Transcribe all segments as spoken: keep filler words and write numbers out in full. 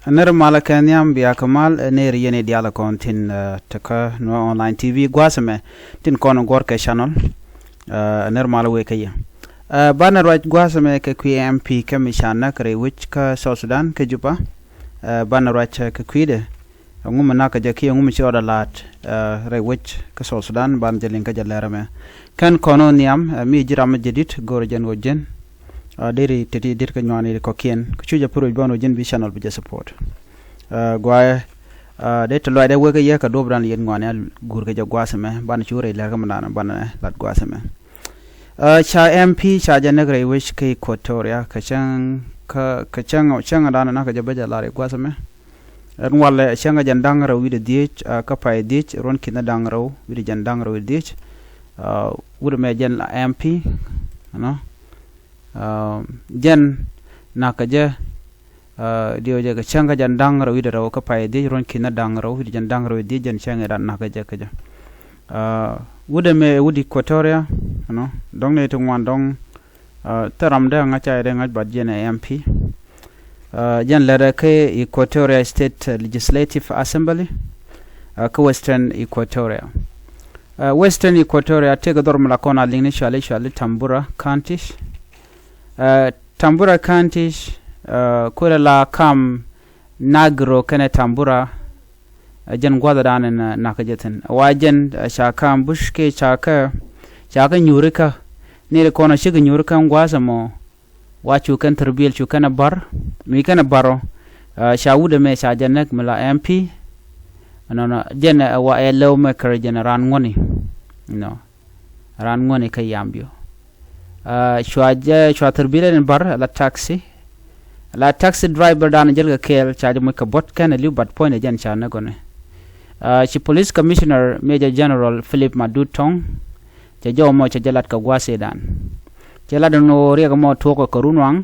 Nir malä kɛ nhiam bia kɛ mal, eh, nir yɛn i̱ dialɛ kɔn tin, eh, tekä Nuer Online T V gua̱a̱th ɛmɛ tin kɔn guɔ̱r kɛ channel. Eh, nir malä wee kä yɛ. Eh, banɛ ruac gua̱a̱th ɛmɛ kɛ kui̱ M P kɛ mi ca näk rɛy wec kä South Sudan kä Juba. Eh, banɛ ruac, eh, kɛ kui̱dɛ. Ɛŋu mi nakä jɛ kiɛ ɛŋu mi ci rɔɔdɛ la̱a̱t, eh, rɛy wec kä South Sudan, banɛ jɛ liŋ kä jɛ lɛr ɛmɛ. Kɛn kɔn ɔ nhiam, eh, mi ji̱ ram mi jɛ di̱t go̱o̱rɛ jɛn ɣöö ji̱n, eh, deri teti di̱t kä nyuani kɔ̱kiɛn. Kä cu jɛ pur wec bän ɣöö ji̱n bi channel bi jɛ support. Eh, guayɛ, eh, dee ti luac dee wek kä yɛ kɛ duɔ̱p dan yɛn ŋuani a guur kɛ jɛ gua̱a̱th ɛmɛ, banɛ cu rɛy lɛr kä mi dan banɛ lat gua̱a̱th ɛmɛ. Eh, ca M P ca jɛ näk rɛy wec kä Equatoria, kä cäŋ, kä, kä cäŋ, cäŋ dan na kä jɛ bä jɛ lar i̱ gua̱th ɛmɛ. Ɛn walɛ cäŋ jɛn da̱ŋ rɛw wi̱cdɛ dhiec, eh, kä pay dhiec, ruɔ̱n ki̱n da̱ŋ rɛw wi̱cdɛ jɛn da̱ŋ rɛw wi̱cdɛ dhiec. Eh, wut ɛmɛ jɛn la M P, you know. Eh, jɛn nakä jɛ, eh, diɛw jɛ kɛ cäŋ kä jɛn da̱ŋ rɛw wi̱cdɛ rɛw kä pay dhiec, ruɔ̱n ki̱n da̱ŋ rɛw wi̱cdɛ jɛn da̱ŋ rɛw wi̱cdɛ dhiec, jɛn cäŋ ɛ dan nakä jɛ kä jɛ. Eh, wut ɛmɛ wut Equatoria, you know, dɔ̱ŋ ni ti ŋuan dɔ̱ŋ, eh, thil ram dee ŋa̱c ca dee ŋa̱c bat jɛn ɛ M P. Eh, jɛn lɛrɛ kä Equatoria State, eh, Legislative Assembly, eh, kä Western Equatoria. Eh, Western Equatoria tëëkɛ dhɔr mi la kɔn a liŋni cuali cuali Tambura County. Eh, Tambura County, eh, kuɛlɛ la kam Nagro kɛnɛ Tambura, eh, jɛn gua̱thɛ dan in, eh, nakä jɛ thi̱n. Wa jɛn, eh, ca kam bush kɛ ca kä, ca kä nyuuri kä. Ni ri kɔn a cikɛ nyuuri kä gua̱thɛ mɔ. Wa cu kɛn thurbiɛl cu kɛn a bar, mi kɛn a bar ɔ, ah, ca wut ɛmɛ ca jɛ näk mi la M P. Nɔnɔ, jɛn, ah, wa ɛ lɛw mɛ kärɛ jɛn raan ŋuɔ̱ni. Nɔ. Raan ŋuɔ̱ni kä Yambio. Ah, cua jɛ, cua thurbiɛl ɛn bar, la taxi. La taxi driver dan jäl kɛ kɛɛl, ca jɛ moc kɛ buɔ̱t kɛn a li̱w bat puɔ̱ny ɛ jɛn ca näk ɔni. Ah, ci Police Commissioner Major General Philip Madut Tong, cɛ jɔw mɔ cɛ jɛ lat kɛ gua̱a̱th ëëdan. Cɛ lat ɛn ɣöö riɛk ɛmɔ tuɔɔk kɛ kɛ run waŋ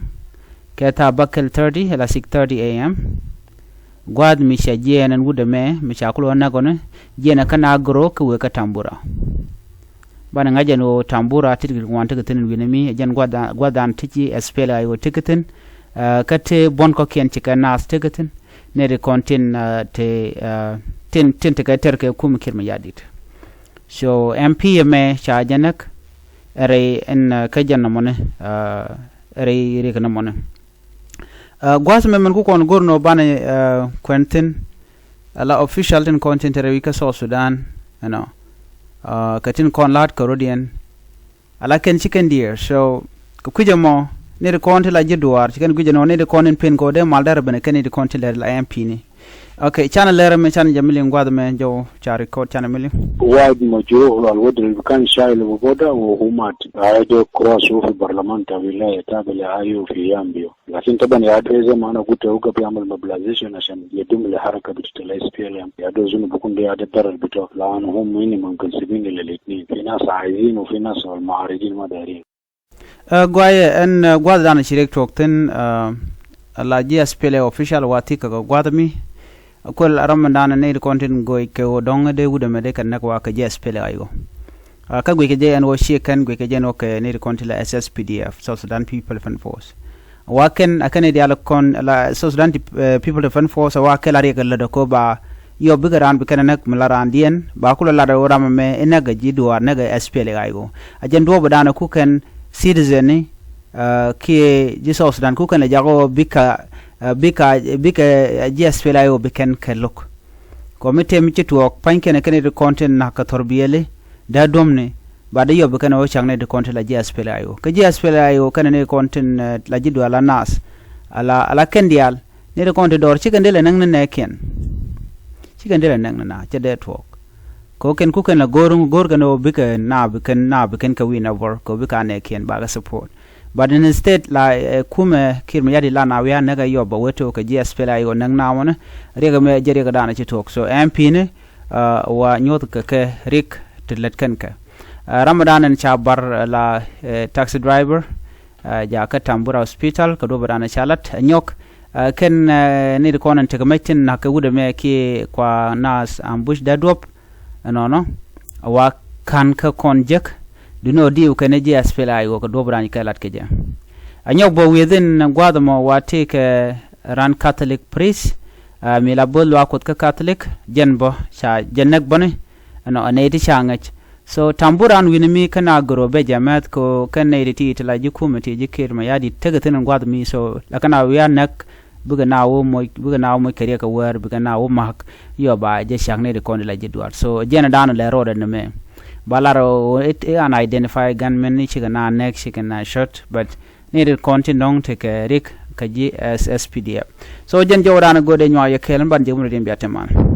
kɛ thaa bäkɛl thirty ila six thirty A M. Gua̱a̱th mi cɛ jiɛɛn ɛn wut ɛmɛ mi ca kulɛ wä näk ɔni jiɛɛn ɛ kä Nagro kɛ wëë kä Tambura. Banɛ ŋa̱c ɛn ɣöö Tambura ti̱t kɛ ŋuan tekɛ thi̱n ɛn wi̱nɛ mi ɛ jɛn gua̱a̱th, gua̱a̱th dan ti ci S P L A I O tekɛ thi̱n, eh, kä tëë buɔ̱n kɔ̱kiɛn ci kɛ naath tekɛ thi̱n. Nɛy ti kɔn tin, eh, ti, eh, tin, tin tekɛ tɛr kɛ kum Kiir Mayardit. So M P ɛmɛ ca jɛ näk ɛ rɛy ɛn, eh, kä jɛn nɔmɔni, eh, ɛ rɛy riɛk nɔmɔni. Eh, gua̱a̱th ɛmɛ min ku kɔn go̱r nɔ banɛ, eh, kuɛn thi̱n, ala official tin kɔn tin te rɛy wi̱c kä South Sudan, you know. Eh, kɛ tin kɔn la̱a̱t kɛ rɔ̱diɛn. Ala kɛn ci kɛn diɛɛr. So kɛ kui̱c ɛmɔ, nɛy ti kɔn ti la ji̱ duaar ci kɛn gui̱c ɛnɔ, nɛy ti kɔn in pen kɛ wä dee mal dɛr ben kɛn nɛy ti kɔn ti lɛr la M P ni. Okay, canɛ lɛr ɛmɛ, canɛ jɛ mi liŋ gua̱th ɛmɛ, jɔw ca record, canɛ mi liŋ. واحد مجروح الودر اللي كان شايل ببودة وهو مات. قاعد cross هو في برلمان بتاع ولاية تابع لآيو في يامبيو. لكن طبعا يا ده زي ما أنا قلت، هو قاعد يعمل mobilization عشان يدوم لحركة بتاعت ال S P L M. يا ده زول بكون ده يا ده ضرر بتاعه، لأنه هو من منقسمين إلى الاتنين، في ناس عايزين وفي ناس المعارضين ما دايرين. Eh, guayɛ ɛn, eh, gua̱th dan ci riɛk tuɔɔk thi̱n, eh, la ji̱ S P L A official wa thi̱k kɛ gua̱th mi. Kuɛl ram mi dan nɛy ti kɔn tin go̱o̱c kɛ ɣöö dɔ̱ŋ dee wut ɛmɛ dee kɛ näk wa kɛ ji̱ S P L A I O. Ah, kä guic kɛ jɛ ɛn ɣöö ciɛ kɛn guic kɛ jɛ ɛn ɣöö kɛ nɛy ti kɔn ti la S S P D F, South Sudan People Defense Force. Wa kɛn, a kɛn i̱ diaal kɔn la South Sudan, eh, People Defense Force, wa kɛl a riɛk lät ɛ ko̱ ba yɔp bikɛ raan bi kɛn ɛ näk mi la raandiɛn ba kulɛ lat ɛ ɣöö ram ɛmɛ i̱ näk ɛ ji̱ duaar, näk ɛ S P L A I O. A jɛn duɔ̱ɔ̱p ɛ dan ɛ ku kɛn citizen ni, eh, kiɛ ji̱ South Sudan ku kɛn lɛ jak ɣöö bikɛ, eh, bikɛ, bikɛ, eh, ji̱ S P L A I O bi kɛn kɛ lo̱k. Kɔ mi tëë mi ci tuɔɔk pa̱ny kɛn ɛ kɛn i̱ ti kɔn tin na̱k kɛ thɔr biɛli dee duɔ̱mni ba dee yɔp bi kɛn ɛ ɣöö cak nɛy ti kɔn tin la ji̱ S P L A I O. Kä ji̱ S P L A I O kɛn ɛ nɛy ti kɔn tin, eh, la ji̱ duaar la naath. Ala, ala kɛn diaal nɛy ti kɔn ti dɔɔr cikɛn dee lɛ näk ni nɛɛkiɛn. Cikɛn dee lɛ näk ni na cɛ dee tuɔɔk. Kɛ ɣöö kɛn ku kɛn lɛ go̱o̱r, go̱o̱r kɛn ɣöö bikɛ na bi kɛn, na bi kɛn kɛ win ɛ bɔr kɛ ɣöö bikɛ a nɛɛkiɛn bakɛ support. But instead la, eh, kumɛ Kiir Mayardit la na wiaa näk ɛ yɔp bɛ wee to̱o̱k kɛ ji̱ S P L A I O näk na mɔnɛ riɛk ɛmɛ jɛ riɛk dan ci tuɔɔk. So M P ni, eh, wa nyuɔth kɛ kɛ riɛk ti lät kɛn kɛ. Eh, ram dan ɛn ca bar, eh, la, eh, taxi driver, eh, jakä Tambura Hospital kɛ duɔ̱p dan ca lat, eh, nyɔk. Eh, kɛn, eh, nɛy ti kɔn ɛn tekɛ mec tin na̱k kɛ wut ɛmɛ kiɛ kua naath ambush dee duɔ̱p. Ɛnɔnɔ wa ka̱n kä kɔn jek duundɛ ɔ diw kɛn ji̱ S P L A I O kɛ duɔ̱p rany kɛ lat kɛ jɛ. A nyɔk bä within gua̱a̱th ɛmɔ wa tëëkɛ ran Catholic priest, Ɛ, mi la bo̱o̱th luaak Kuoth kä Catholic, jɛn bä ca jɛ näk bäni. Ɛnɔ ɛ nɛy ti ca ŋäc. So tamburan wi̱ni mi kä na gör wä bɛ jɛ mɛth ko kä nɛy ti ti ti la ji̱ kumɛ ti ji̱ Kiir Mayardit tekɛ thi̱n in gua̱th mi. So la kä na wi̱i̱ a näk, bikɛ na wä moc, bikɛ na wä moc kɛ riɛk kɛ wäär, bikɛ na wä ma̱k. Yɔ ba jɛ cak nɛy ti kɔn ti la ji̱ duaar. So jɛn ɛ da̱a̱n lɛ rɔɔdɛ ni mɛ. Ba lar ɛ, ɛ, ɛ an identify gunmen ni cikɛ na näk, cikɛ na shot, but nɛy ti kɔn ti nɔŋ tekɛ rik kä ji̱ S S P D F. So jɛn jɔwdan go̱o̱dɛ nyuak yɛ kɛɛl in ban jɛ wun ɛ din bia tɛman.